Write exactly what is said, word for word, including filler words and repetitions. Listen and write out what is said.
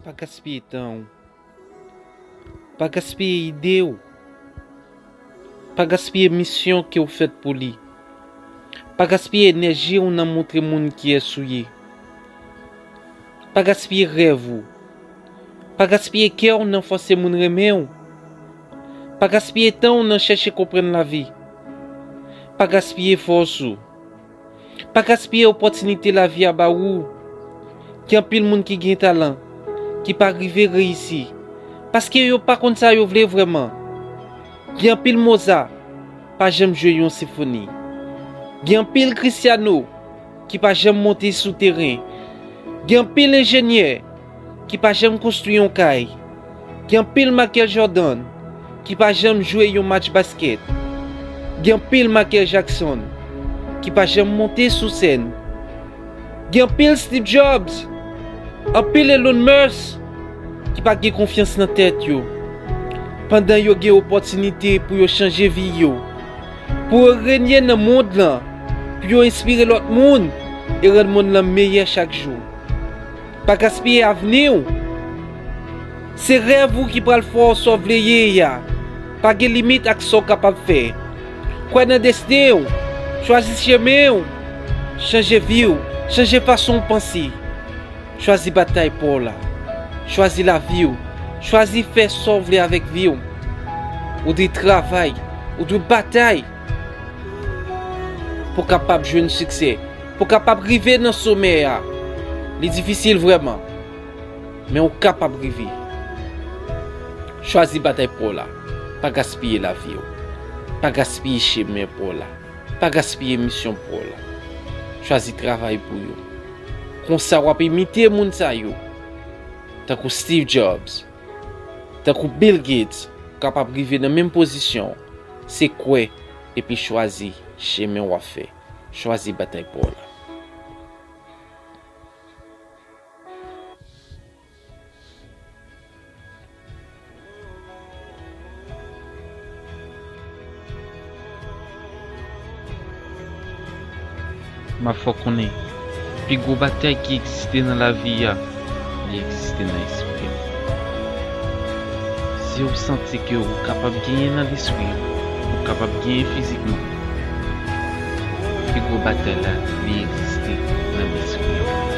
Pa gaspiye tan w. Pa gaspiye ide w. Pa gaspiye misyon ke w fèt pou li. Pa gaspiye enèji w nan montre moun kiyès ou ye. Pa gaspiye rèv ou. Pa gaspiye kè w nan fòse moun renmen w. Pa gaspiye tan w nan chèche konprann lavi. Pa gaspiye fòs ou. Pa gaspiye opòtinite lavi a ba ou. Gen anpil moun ki gen talan, ki pa rive reyisi, paske yo pa konn sa yo vle vrèman. Gen anpil Moza pa janm jwe yon senfoni. Gen anpil Cristiano ki pa janm monte sou teren. Gen anpil enjenyè ki pa janm konstwi yon kay. Gen anpil Michael Jordan ki pa janm jwe yon match baskèt. Gen anpil Michael Jackson ki pa janm monte sou sèn. Gen anpil Steve Jobs, anpil Elon Musk ki pa gen konfyans nan tèt yo, pandan yo gen opòtinite pou yo chanje vi yo, pou yo renye nan mond lan, pou yo enspire lòt moun e rann mond lan meyè chak jou. Pa gaspiye avni w. Se rèv ou ki pral fè w sa w vle ye a. Pa gen limit ak sa w kapab fè. Kwè nan desten w. Chwazi chemen w. Chanje vi w. Chanje fason w panse. Chwazi batay pa w la. Chwazi lavi w. Chwazi fè sa w vle avèk vi w. Ou dwe travay. Ou dwe batay pou w kapab jwenn siksè, pou w kapab rive nan somè a. Li difisil vrèman, men ou kapab rive. Chwazi batay pa w la. Pa gaspiye lavi w. Pa gaspiye chemen pa w la. Pa gaspiye misyon pa w la. Chwazi travay pou yo. Konsa w ap imite moun sa yo, tankou Steve Jobs, tankou Bill Gates, kapab rive nan menm pozisyon w. Se kwè epi chwazi chemen w ap fè. Chwazi batay pa w la. M ap fè w konnen, pi gwo batay ki egziste nan lavi a, li egziste nan espri w. Si w santi ke ou kapab genyen nan lespri w, ou kapab genyen fizikman, pi gwo batay la, li egziste nan lespri w.